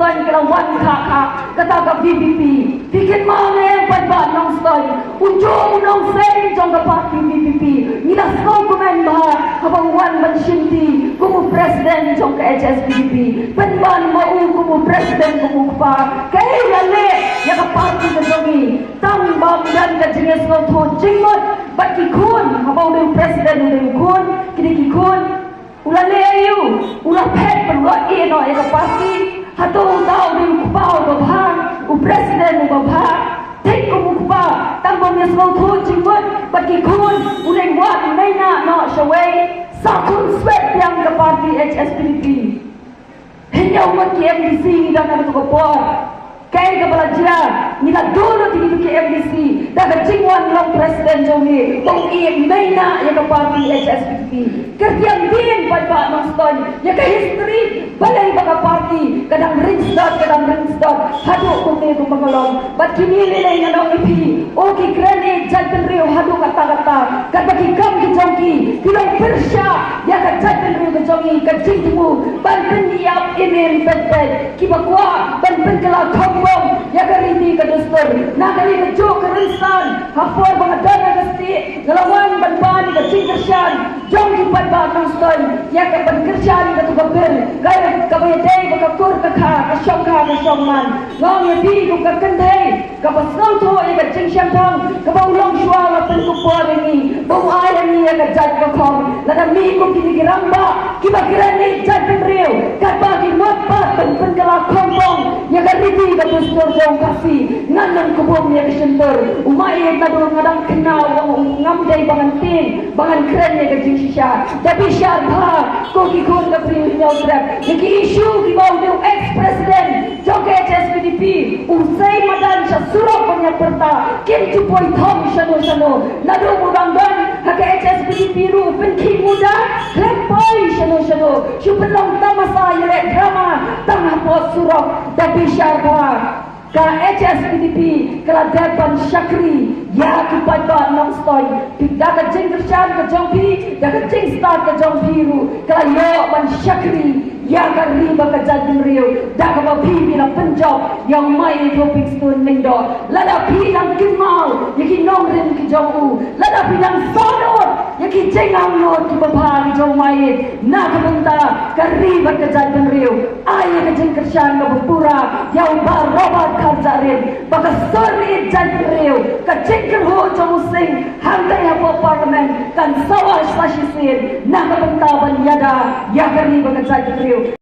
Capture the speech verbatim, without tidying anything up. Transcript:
Nongstoiñ ka la wan kha kha kata ka V P P. Phi kynmaw ne em paidbah Nongstoiñ? U Joe u nongseng jong ka party V P P. Ngi la sngewkmen bha haba u wan ban shim ti kum u president jong ka H S P D P. Pynban ma u kum u president kum u kpa. Kaei la leh ïa ka party ka jong ngi? Tang ba ym don ka jingïasngewthuh jingmut bad ki khun, haba u dei u president u dei u khun, ki dei ki khun. U la leh aïu? U la phet ban wad ïa ka party. Hato uta u dei u kpa uba bha, u president uba bha? Thik kum u kpa, tang ba ym ïasngewthuh jingmut bad ki khun u leit wad maïnah noh shawei. Sa khun swet biang ka party H S P D P. Hynñiew ngut ki M D C ngi don ha kato ka por. Kaei kaba la jia? Ngi la duh lut ïa kito ki M D C da ka jingwan long president jong ngi, ba u ïeit maïnah ïa ka party H S P D P. Kyrtiang dien paidbah Nongstoiñ ïa ka history, balei ba ka party ka dang ring sdot, ka dang ring sdot haduh kumne kumba ka long. Bad kine lei lei nga ong ïa phi, oh ki kren ïeit jaitbynriew haduh katta katta, katba ki kam ki jong ki ki long pyrshah ïa ka jaitbynriew ka jong ngi, ka jingthmu ban pynïap im im pet pet. Kiba kwah ban pynkylla khongpong ïa ka riti ka dustur. Na kane kajuh ka rynsan, ha por ba nga don ha ka stieh, nga la wan ban pan ïa ka jingkyrshan jong ki paidbah Nongstoiñ ïa ka ban kyrshan ïa kato ka bill, ka, kaba ïadei bad ka kur ka kha, ka shongkha ka shongman. Nga ong ïa phi kum ka kynthei kaba sngewthuh ïa ka jingshemphang kaba u longshuwa u la pynkupbor ïa ngi, ba u ai ïa ngi ïa ka jait ka khong. Lada mih kum kine ki rangbah kiba kren ïeit jaitbynriew, katba ki mut pat ban pynkylla khongpong ïa ka riti ka dustur jong u Khasi, ngan nang kbum ïa ka shyntur. U Maieit, naduh nga dang kynmaw, u ong ngam dei ba ngan tieng, ba ngan kren ïa ka jingshisha. Da bishar bha ko ki khun ka Bri u Hynñiewtrep, ïa ki issue kiba u dei u ex president jong ka H S P D P, u sei madan sha surok ban ïa pyrta, kim ju poi thong shano shano. Naduh u dang don ha ka H S P D P ruh u pynkhih muda, khlem poi shano shano. Shu pynlong tamasa ïaleh drama tang hapoh surok. Da bishar bha, ka H S P D P ka la dep ban shakri ïa ki paidbah Nongstoiñ. Phi, da ka jingkyrshan ka jong phi, da ka jingstad ka jong phi ruh, ka la ïoh ban shakri ïa ka ri bad ka jaitbynriew, da kaba phi, phi la pynjop ïa u Maieit Hopingstone Lyngdoh. Lada phi nang kynmaw ïa ki nongrim ki jong u, lada phi nang sngewthuh ïa ki jingangnud kiba bha ki jong u Maieit na ka bynta ka ri bad ka jaitbynriew, ai ïa ka jingkyrshan kaba pura ïa u Bah Robert Kharjahrit, ba ka sur ïeit jaitbynriew, ka jingkyrhuh jong u Sing hangtai hapoh Parliament kan sawa sa shisien na ka bynta ban ïada ïa ka ri bad ka jaitbynriew.